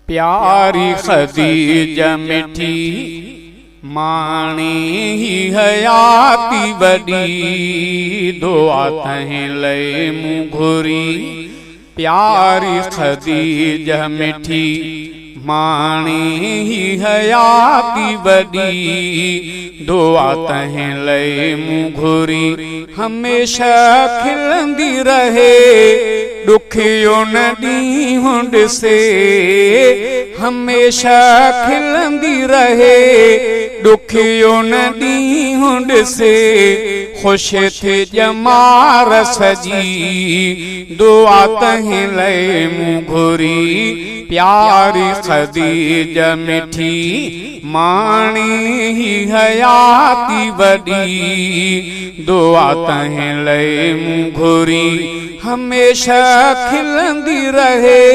پياري خديجه مٺي ماڻي هي حياتي وڏي دعا تنهن لئي مون گهري پياري خديجه مٺي ماڻي هي حياتي وڏي دعا تنهن لئي مون گهري هميشه کلندي رهي ڏکيو نه ڏينهن ڏسي هميشه کلندي رهي ڏکيو نه ڏينهن ڏسي خوش ٿي ڄمار سڄي دعا تنهن لئي مون گهري پياري خديجه مٺي ماڻي هي حياتي وڏي دعا تنهن لئي مون گهري هميشه کلندي رهي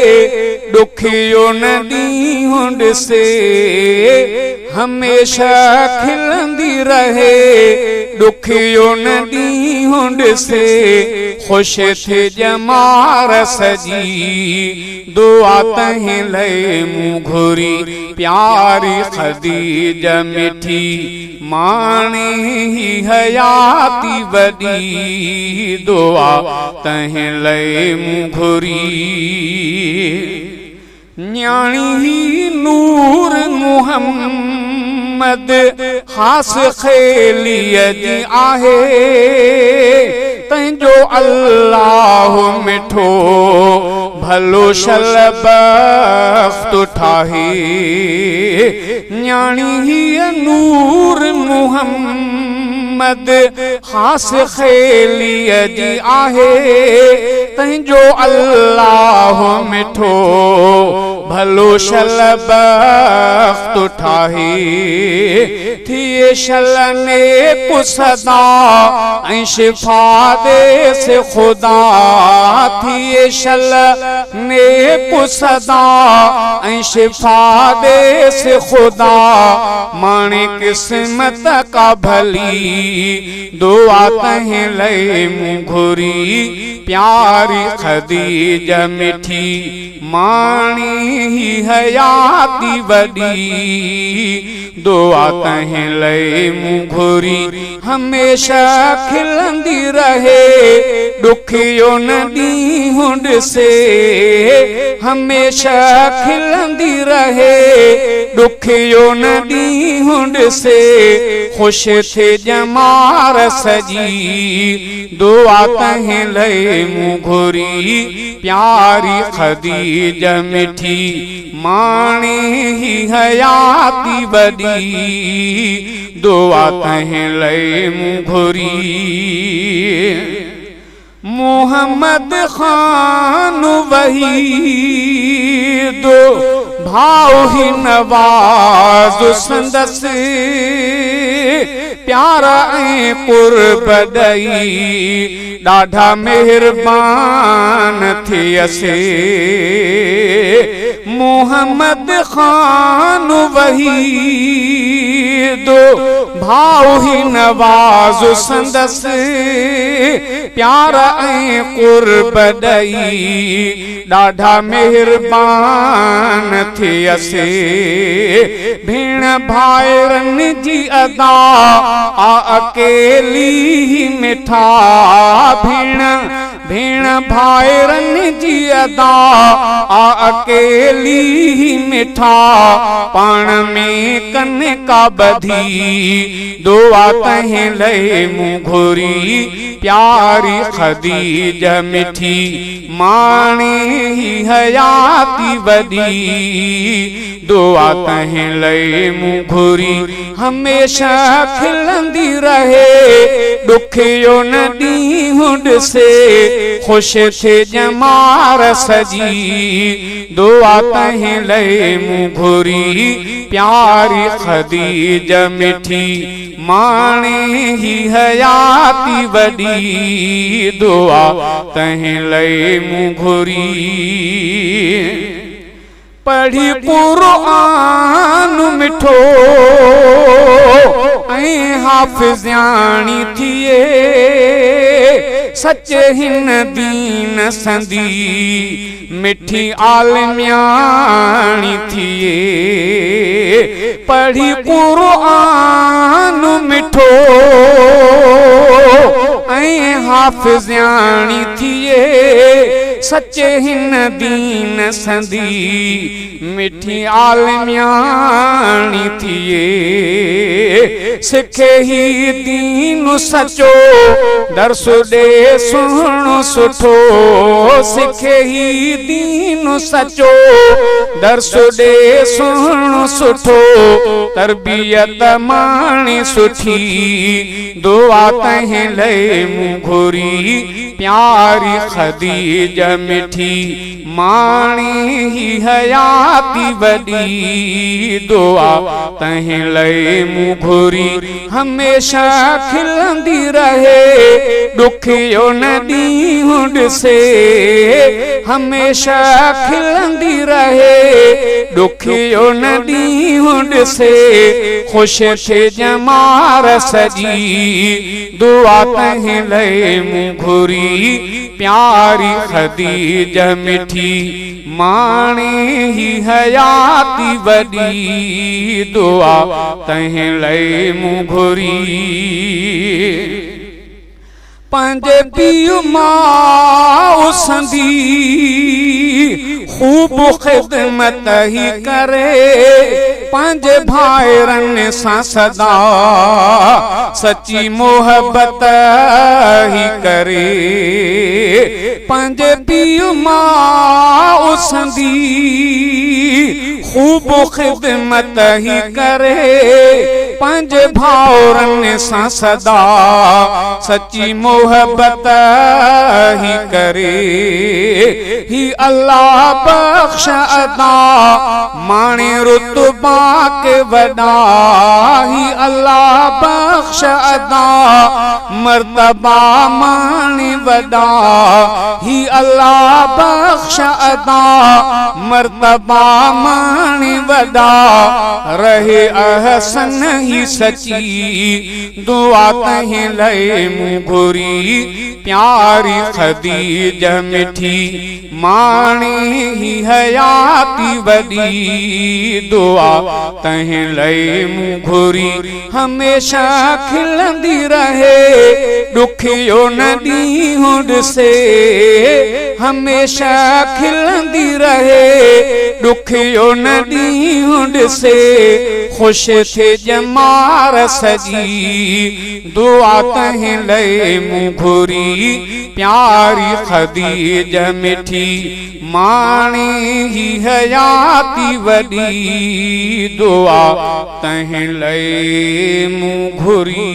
ڏکيو نه ڏينهن ڏسي هميشه کلندي رهي ڏکيو نه ڏينهن ڏسي خوش ٿي ڄمار سڄي دعا تنهن لئي مون گهري پياري خديجه مٺي ماڻي هي حياتي وڏي دعا تنهن لئي مون گهري نياڻي هي نور محمد خاص خيليء جي آهي تنهنجو الله مٺو ڀلو شل بخت ٺاهي نياڻي هيء نور محمد خاص خيليء جي آهي تنهنجو الله مٺو ڀلو شل بخت ٺاهي ٿئي شل نيڪ سدا ۽ شفا ڏيس خدا ٿئي شل نيڪ سدا ۽ شفا ڏيس خدا ماڻي قسمت ڪا ڀلي دعا تنهن لئي مون گهري پياري خديجه مٺي ماڻي هي حياتي وڏي دعا تنهن لئي مون گهري هميشه کلندي رهي ڏکيو نه ڏينهن ڏسي هميشه کلندي رهي ڏکيو نه ڏينهن ڏسي خوش ٿي ڄمار سڄي دعا تنهن لئي مون گهري پياري خديجه مٺي ماڻي هي حياتي وڏي دعا تنهن لئي مون گهري. محمد خان وحيد ڀاء هي نواز سندس پيار ۽ قرب ڏئي ڏاڍا مهربان ٿيس. محمد خان وحيد ڀاء هي نواز سندس پيار ۽ قرب ڏئي ڏاڍا مهربان ٿيس. ڀيڻ ڀائرن جي ادا آ اڪيلي هي مٺا ڀيڻ ڀيڻ ڀائرن جي ادا آ اڪيلي هي مٺا پاڻ ۾ ڪن ڪا ٻڌي دعا تنهن لئي مون گهري پياري خديجه مٺي ماڻي هي حياتي وڏي دعا تنهن لئي مون گهري هميشه کلندي رهي ڏکيو نه ڏينهن ڏسي خوش ٿي ڄمار سڄي دعا تنهن لئي مون گهري پياري خديجه مٺي ماڻي هي حياتي وڏي دعا تنهن لئي مون گهري. پڙهي قرآن مٺو ۽ حافظياڻي ٿئي. سچ هن دين سندي مٺي عالمياڻي ٿئي. پڙهي قرآن مٺو ۽ حافظياڻي ٿئي. سچ هن دين سندي مٺي عالمياڻي ٿئي. سکي هي دين سچو، درس ڏي سهڻو سٺو. سکي هي دين سچو، درس ڏي سهڻو سٺو. تربيت ماڻي سٺي، دعا تنهن لئي مون گهري. پياري خديجه مٺي، ماڻي هي حياتي وڏي. دعا تنهن لئي مون گهري. هميشه کلندي رهي، ڏکيو نه ڏينهن ڏسي. هميشه کلندي رهي، ڏکيو نه ڏينهن ڏسي. خوش ٿئي ڄمار سڄي، دعا تنهن لئي مون گهري. پياري خديجه مٺي، ماڻي هي حياتي وڏي. دعا تنهن لئي مون گهري. پنهنجي پيء ماء سندي خوب خدمت هي ڪري. پنهنجي ڀائرن سان سدا سچي محبت هي ڪري. پنهنجي پيء ماء سندي خوب خدمت هي ڪري. پنهنجي ڀائرن سان سدا سچي محبت هي ڪري. هي الله بخش ادا، ماڻي رتبا ڪي وڏا. هي الله بخش ادا، مرتبا ماڻي وڏا. هي الله بخش ادا، مرتبا ماڻي وڏا. رهي احسن هي سچي، دعا تنهن لئي مون گهري. پياري خديجه مٺي، ماڻي هي حياتي وڏي. دعا تنهن لئي مون گهري. هميشه کلندي رهي، ڏکيو نه ڏينهن ڏسي. هميشه کلندي رهي، ڏکيو نه ڏينهن ڏسي. خوش ٿئي ڄمار سڄي، دعا تنهن لئي مون گهري. پياري خديجه مٺي، ماڻي هي حياتي وڏي. دعا تنهن لئي مون گهري.